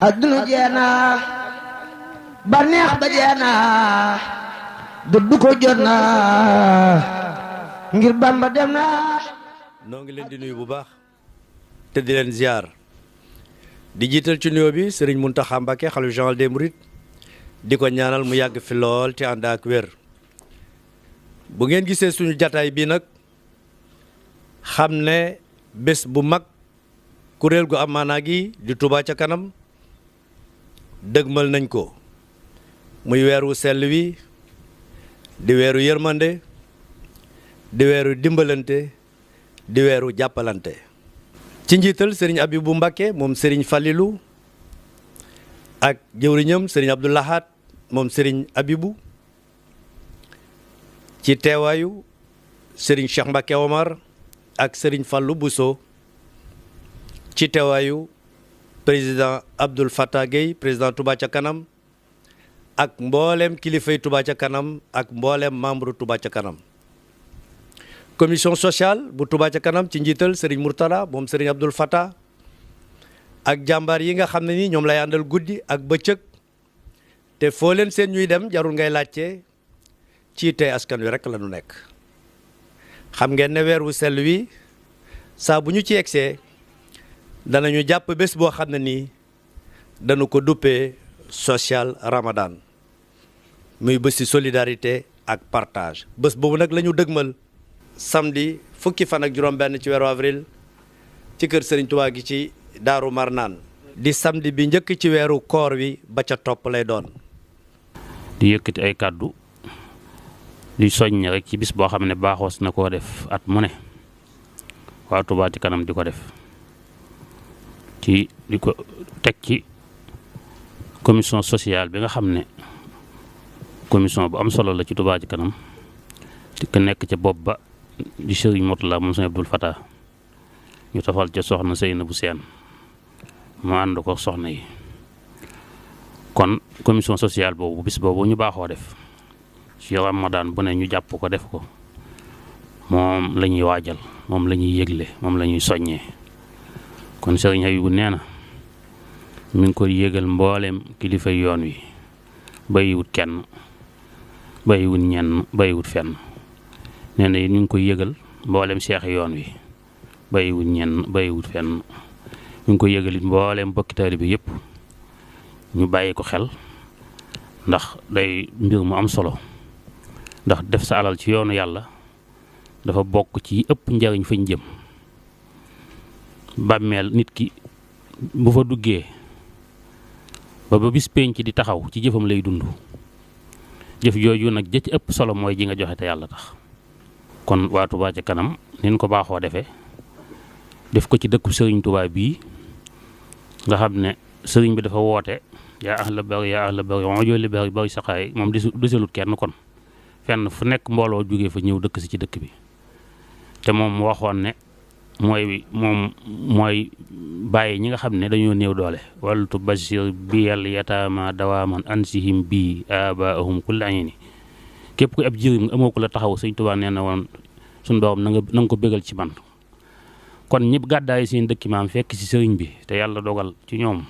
adduna jeena baneex ba jeena dëddu ko jot na ngir Bamba dem na. noo ngi leen di nuyu bu baax te di leen ziar di jiital ci nuyoo bi Serigne Mountakha Mbacké xalifa général des mourides di ko ñaanal mu yàgg fi lool te ànd ak wér. bu ngeen gisee suñu jataay bi nag xam ne bés bu mag kuréel gu am maanaa gi di Touba ca kanam dëgmal nañ ko muy weeru sell wi di weeru yërmande di weeru dimbalante di weeru jàppalante ci njiital Serigne Abibou Mbacké moom Serigne Fallilou ak jëwriñam Serigne Abdou Lahad moom Serigne Abibou ci teewaayu Serigne Cheikh Mbacké Omar ak Serigne Fallou Bousso ci teewaayu président Abdoul Fattah Gueye président Touba ca kanam ak mboolem kilifay Touba ca kanam ak mboolem membre Touba ca kanam. commission sociale bu Touba ca kanam ci njiital Serigne Mourtala moom Serigne Abdoul Fattah ak jàmbaar yi nga xam ne ni ñoom lay àndal guddi ak bëccëg te foo leen seen ñuy dem jarul ngay laajte ci tey askan wi rek la ñu nekk. xam ngeen ne weer wu sell wi saa bu ñu ci egsee danañu jàpp bés boo xam ne nii dañu ko duppee social Ramadan muy bési solidarité ak partage. bés boobu nag la ñu dëgmal samedi fukki fan ak juróom-benn ci weeru avril ci kër Serigne Touba gi ci Daaru Marnaan di samedi bi njëkk ci weeru koor wi ba ca topp lay doon. di yëkkati ay kàddu di soññ rek ci bis boo xam ne baaxoos na koo def at mu ne waa Touba ci kanam di ko def di ko teg ci commission sociale bi nga xam ne commission bu am solo la ci Touba ci kanam di ko nekk ca bopp ba di Serigne Mourtala moom Serigne Abdoul Fattah ñu tafal ca soxna Seynabou Sène mu ànd ko soxna yi. kon commission sociale boobu bis boobu ñu baaxoo def ci Ramadan bu ne ñu jàpp ko def ko moom la ñuy waajal moom la ñuy yëgle moom la ñuy soññee. kon Serigne Habibou nee na mi ngi koy yëgal mbooleem kilifa yoon wi bàyyiwut kenn bàyyiwut ñenn bàyyiwut fenn nee na ñu ngi koy yëgal mbooleem seex yoon wi bàyyiwut ñenn bàyyiwut fenn ñu ngi koy yëgal it mbooleem bokki taalibe bi yëpp ñu bàyyi ko xel ndax day mbir mu am solo ndax def sa alal ci yoonu yàlla dafa bokk ci ëpp njariñ fañ jëm. bàmmeel nit ki bu fa duggee ba bis penc di taxaw ci jëfam lay dund jëf jooju nag ja ci ëpp solo mooy ji nga joxe te yàlla tax. kon waa Touba ca kanam nin ko baaxoo defee def ko ci dëkku Serigne Touba bii nga xam ne Serigne bi dafa woote yaa ahla bari onjoli bari saxaay moom desalut kenn kon fenn fu nekk mbooloo jógee fa ñëw dëkk si ci dëkk bi te moom waxoon ne mooy bàyyi ñi nga xam ne dañoo néew doole waltu bashir biyal yataama dawaaman ansihim bii abaahum kulli ayni képp ku ab jirim nga amoo ko la taxaw Sëñ Tuubaa nee na woon suñu doom na nga ko bégal ci man. kon ñëpp gàddaay seen dëkki maam fekk ci sëriñ bi te yàlla dogal ci ñoom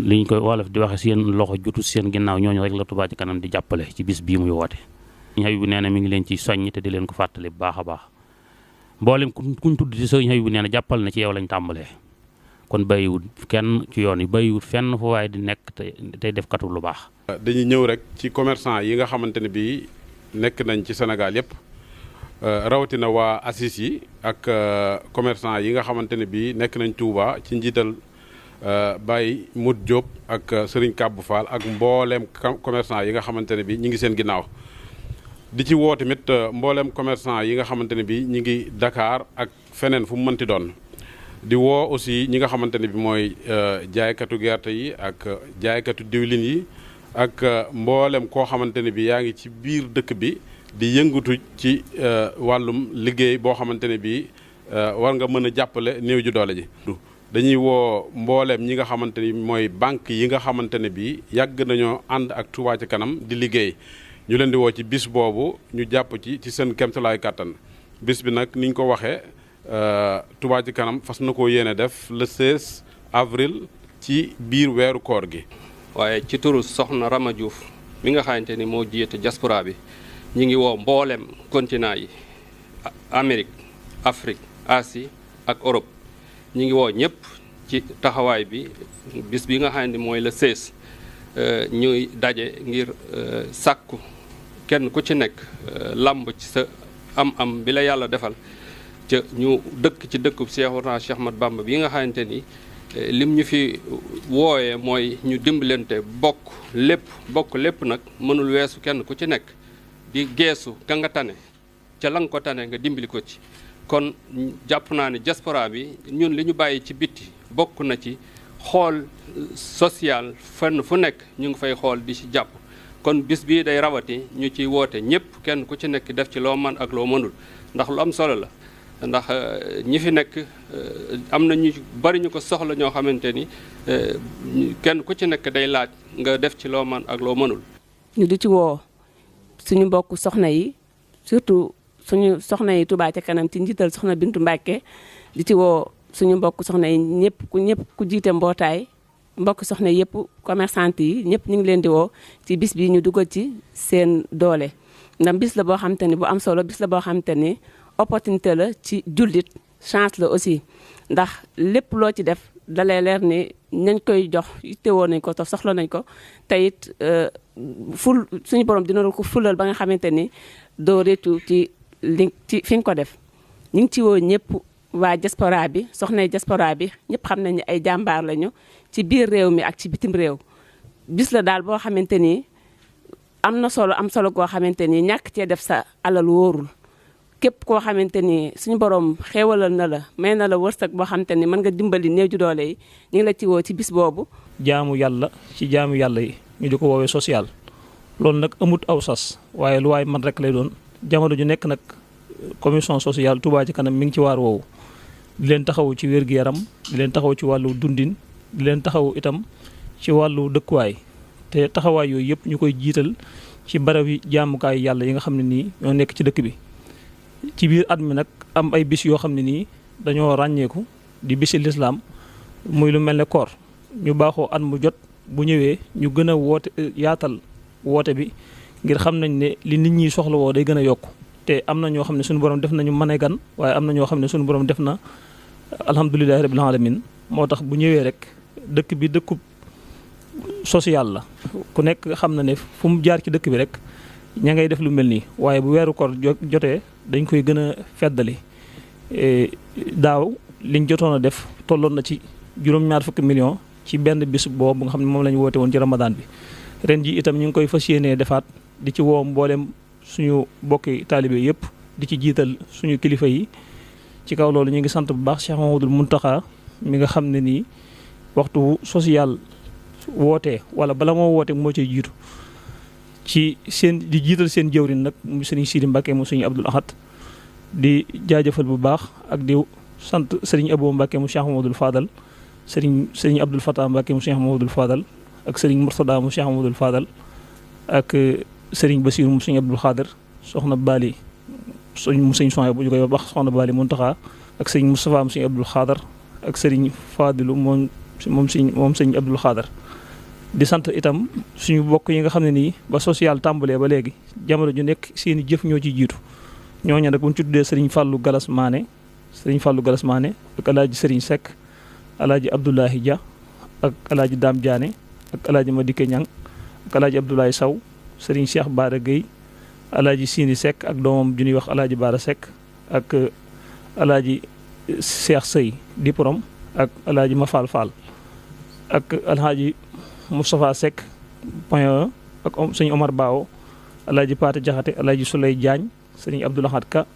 liñ koy wolof di waxe seen loxo jutu seen ginnaaw ñooñu rek la Touba ci kanam di jàppale ci bis bii muy woote. Sëñ Habibou nee na mi ngi leen ci soññ te di leen ko fàttali bu baax a baax mboolem kuñ tudd ci Sëñ Habibou nee na jàppal na ci yow lañ tàmbalee kon bàyyiwut kenn ci yoon yi bàyyiwut fenn fu waaye di nekk tey def katu lu baax. dañuy ñëw rek ci commerçant yi nga xamante ne bii nekk nañ ci Sénégal yëpp rawatina waa ACIS yi ak commerçant yi nga xamante ne bii nekk nañ Touba ci njiital Baye Mout Diop ak Serigne Kabou Fall ak mbooleem commerçant yi nga xamante ne bii ñi ngi seen ginnaaw. di ci woo tamit mboolem commerçant yi nga xamante ne bii ñi ngi Dakar ak feneen fu mu mënti doon di woo aussi ñi nga xamante ne bii mooy jaaykatu gerte yi ak jaaykatu diwlin yi ak mboolem koo xamante ne bii yaa ngi ci biir dëkk bi di yëngatu ci wàllum liggéey boo xamante ne bii war nga mën a jàppale néew ji doole ji. dañuy woo mboolem ñi nga xamante ni mooy banque yi nga xamante ne bii yàgg nañoo ànd ak Touba ci kanam di liggéey. ñu leen di woo ci bis boobu ñu jàpp ci seen kéemtalaay kàttan bis bi nag niñ ko waxee Touba ci kanam fas na koo yéene def le 16 avril ci biir weeru koor gi. waaye ci turu soxna Rama Diouf mi nga xamante ni moo jiite diaspora bi ñi ngi woo mboolem continent yi Amérique Afrique Asie ak Europe ñi ngi woo ñëpp ci taxawaay bi bis bi nga xam ne mooy le 16 ñuy daje ngir sàkku kenn ku ci nekk lamb ci sa am bi la yàlla defal ca ñu dëkk ci dëkkub Seexuna Cheikh Ahmad Bamba bi nga xamante ni lim ñu fi wooyee mooy ñu dimbalante bokk lépp nag mënul weesu kenn ku ci nekk di geesu ka nga tane ca la nga ko tane nga dimbali ko ci. kon jàpp naa ne diaspora bi ñun li ñu bàyyi ci bitti bokk na ci xool social fenn fu nekk ñu ngi fay xool di ci jàpp kon bis bii day rawati ñu ci woote ñëpp kenn ku ci nekk def ci loo man ak loo mënul ndax lu am solo la ndax ñi fi nekk am na ñu bari ñu ko soxla ñoo xamante ni kenn ku ci nekk day laaj nga def ci loo man ak loo mënul. ñu di ci woo suñu mbokk soxna yi surtout suñu soxna yi Touba ca kanam ci njiital soxna Bintu Mbàkke di ci woo suñu mbokk soxna yi ñëpp ku jiite mbootaay mbokk soxna yëpp commerçante yi ñëpp ñu ngi leen di woo ci bis bi ñu dugal ci seen doole ndax bis la boo xamante ni bu am solo bis la boo xamante ni opportunité la ci jullit chance la aussi ndax lépp loo ci def dalay leer ni nañ koy jox yittewoo nañ ko te soxla nañ ko te it suñu borom dina ko fulal ba nga xamante ni doo réccu ci fi nga ko def ñu ngi ci woo ñëpp waa diaspora bi soxnay diaspora bi ñëpp xam nañ ne ay jàmbaar lañu ci biir réew mi ak ci bitim réew bis la daal boo xamante ni am solo goo xamante ni ñàkk cee def sa alal wóorul képp koo xamante ni suñu borom xéewalal na la may na la wërsëg boo xamante ni mën nga dimbali néew ju doole yi ñu ngi la ci woo ci bis boobu. jaamu yàlla ci jaamu yàlla yi ñu di ko woowee social loolu nag amut aw sas waaye lu waay man rek lay doon jamono ju nekk nag commission sociale Touba ci kanam mi ngi ci waar woowu di leen taxaw ci wér-gu-yaram di leen taxaw ci wàllu dundin di leen taxaw itam ci wàllu dëkkuwaay te taxawaay yooyu yëpp ñu koy jiital ci barab yi jaamukaay yàlla yi nga xam ne nii ñoo nekk ci dëkk bi. ci biir at mi nag am ay bis yoo xam ne nii dañoo ràññeeku di bisi lislaam muy lu mel ne koor ñu baaxoo at mu jot bu ñëwee ñu gën a yaatal woote bi ngir xam nañ ne li nit ñi soxla woo day gën a yokku te am na ñoo xam ne suñu borom def nañu mën a gan waaye am na ñoo xam ne suñu borom def na alhamdulilahi rabbil alamin moo tax bu ñëwee rek dëkk bi dëkkub social la ku nekk xam na ne fu mu jaar ci dëkk bi rek ña ngay def lu mel nii waaye bu weeru koor jotee dañ koy gën a feddali daaw liñ jotoon a def tolloon na ci juróom-ñaar fukki million ci benn bis boobu nga xam ne moom la ñu woote woon ci ramadan bi ren ji itam ñu ngi koy fas yéenee defaat di ci woo mboolem suñu bokki taalibe yëpp di ci jiital suñu kilifa yi ci kaw loolu ñu ngi sant bu baax Cheikh Mamadou Mountakha mi nga xam ne nii waxtu social wootee wala bala moo woote moo ciy jiitu ci seen di jiital seen jëwrin nag mu sëriñ Sidi Mbacke mu sëriñ Abdoul Ahad di jaajëfal bu baax ak di sant sëriñ Abou Mbacke mu Cheikh Mamadou Fadal sëriñ Abdoul Fatah Mbacke mu Cheikh Mamadou Fadal ak sëriñ Mourtada mu Cheikh Mamadou Fadal ak sëriñ Bassirou mu sëriñ Abdoul Khader soxna Bali mu sëriñ Sonia bu ñu koy wax soxna Bali Mountakha ak sëriñ Moustapha mu sëriñ Abdoul Khader ak sëriñ Fadilu moom sëriñ Abdoul Khader di sant itam suñu bokk yi nga xam ne nii ba social tàmbalee ba léegi jamono ju nekk seeni jëf ñoo ci jiitu ñooñu nag bu ñu ci tuddee sëriñ Fallou Galas Mané ak alaaji sëriñ Seck alaaji Abdoulahi Dia ak alaaji Dame Diané ak alaaji Madike Ñang ak alaaji Abdoulaye Saw sëriñ Cheikh Bara Gueye alaaji Sini Seck ak doomam ju ñuy wax alaaji Bara Seck ak alaaji Cheikh Sey Diporom ak alaaji Mafal Fall ak alaaji Moustapha Seck point ak sëñ Omar Bao alaaji Paate Jaxate alaaji Souley Diagne sëriñ Abdoul Ahad Ka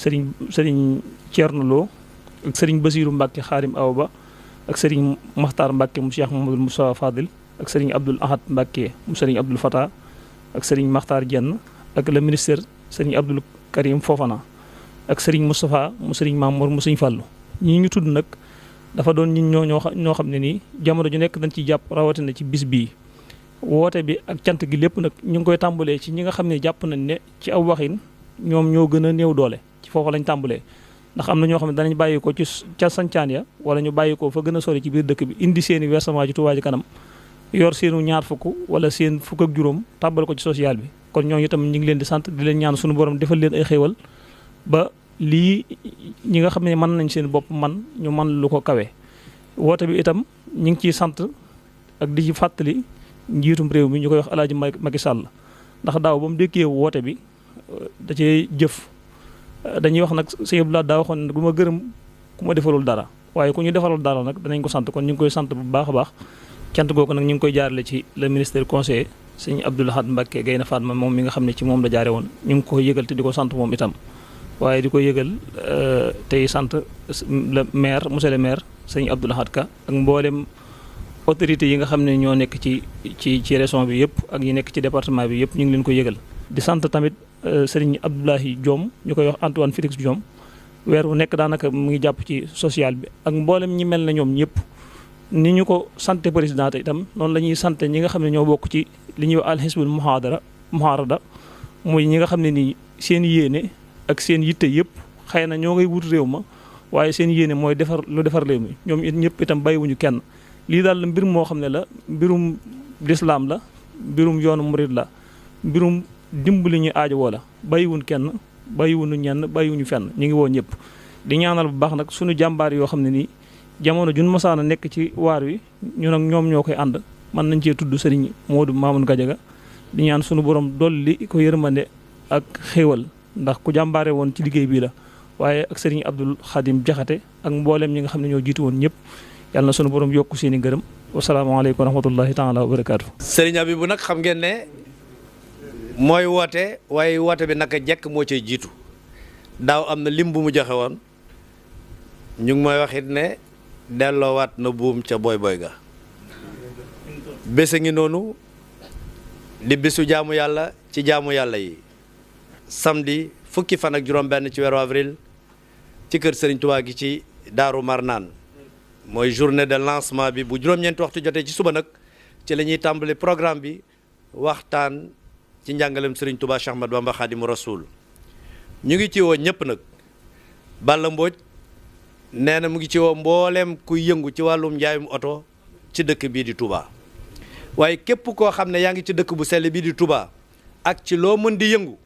sëriñ Thierno Lo ak sëriñ Basiiru Mbàkke Xaarim Awa Ba ak sëriñ Maxtaar Mbàkke mu Cheikh Mamadou Moustapha Fadil ak sëriñ Abdoul Ahad Mbàkke mu sëriñ Abdoul Fatah ak sëriñ Maxtaar Jenn ak le ministre sëriñ Abdoul Karim Fofana ak sëriñ Moustapha mu sëriñ Mamour mu sëriñ Fàllu ñii ñu tudd nag dafa doon ñoo xam ne nii jamono ju nekk dañ ciy jàpp rawatina ci bis bii woote bi ak cant gi lépp nag ñu ngi koy tàmbalee ci ñi nga xam ne jàpp nañ ne ci aw waxin ñoom ñoo gën a néew doole ci foofu lañ tàmbalee ndax am na ñoo xam ne danañ bàyyi ko ci ca sancaan ya wala ñu bàyyi ko fa gën a sori ci biir dëkk bi indi seeni versement ci Touba Ca Kanam yor seenu ñaar fukk wala seen fukk ak juróom tàbbal ko ci social bi kon ñooñu itam ñu ngi leen di sant di leen ñaan suñu borom defal leen ay xéewal ba lii ñi nga xam ne mën nañ seen bopp ñu man lu ko kawe. woote bi itam ñu ngi ciy sant ak di ci fàttali njiitum réew mi ñu koy wax El Hadj Macky Sall ndax daaw ba mu dékkee woote bi da cee jëf dañuy wax nag sëñ Abdoulaye daa waxoon ne du ma gërëm ku ma defalul dara waaye ku ñu defalul dara nag danañ ko sant kon ñu ngi koy sant bu baax a baax cant googu nag ñu ngi koy jaarale ci le ministère conseiller sëñ Abdou Lahad Mbacké Gaïndé Fatma moom mi nga xam ne ci moom la jaare woon ñu ngi ko yëgal te di ko sant moom itam waaye di ko yëgal tey sant le maire monsieur le maire sëñ Abdou Lahad Ka ak mboolem autorités yi nga xam ne ñoo nekk ci région bi yëpp ak yi nekk ci département bi yëpp ñu ngi leen ko yëgal di sant tamit sëriñ Abdoulahi Diom ñu koy wax Antoine Félix Diom weer wu nekk daanaka mu ngi jàpp ci social bi ak mboolem ñi mel na ñoom ñëpp ni ñu ko sante président te itam noonu la ñuy sante ñi nga xam ne ñoo bokk ci li ñuy wax alxisbul muhaarada muy ñi nga xam ne nii seen yéene ak seen yitte yëpp xëy na ñoo ngay wut réew ma waaye seen yéene mooy defar réew mi ñoom it ñëpp itam bàyyiwuñu kenn lii daal la mbir moo xam ne la mbirum lislaam la mbirum yoonu murid la mbirum dimbali ñu aajo woo la bàyyiwuñ kenn bàyyiwuñu ñenn bàyyiwuñu fenn ñu ngi woo ñëpp di ñaanal bu baax nag suñu jàmbaar yoo xam ne nii jamono jun mosaana nekk ci waar wi ñu nag ñoom ñoo koy ànd mën nañ cee tudd sëriñ Modou Mamoun Gadiaga di ñaan suñu borom dolli ko yërmande ak xéewal ndax ku jàmbaare woon ci liggéey bii la waaye ak sëriñ Abdul Xadim Jaxate ak mbooleem ñi nga xam ne ñoo jiitu woon ñëpp yàlla na sunu borom yokku seeni ngërëm wasalaamaaleykum wa rahmatullahi taala wa barakaatu. sëriñ Abibu nag xam ngeen ne mooy woote waaye woote bi naka jekk moo cay jiitu daaw am na lim bu mu joxe woon ñu ngi mooy waxit ne delloowaat na buum ca boy boy ga bésa ngi noonu di bésu jaamu yàlla ci jaamu yàlla yi samedi fukki fan ak juróom-benn ci weeru avril ci kër Serigne Touba gi ci Daaru Marnaan mooy journée de lancement bi bu juróom-ñeenti waxtu jotee ci suba nag ci la ñuy tàmbali programme bi waxtaan ci njàngalem Serigne Touba Cheikh Ahmadou Bamba Khadimu Rasoul ñu ngi ci woo ñëpp nag Balla Mbodj nee na mu ngi ci woo mbooleem kuy yëngu ci wàllum njaayum oto ci dëkk bii di Touba waaye képp koo xam ne yaa ngi ci dëkk bu sell bii di Touba ak ci loo mën di yëngu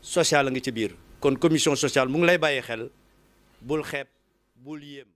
social a ngi ci biir kon commission sociale mu ngi lay bàyyi xel bul xeeb bul yéem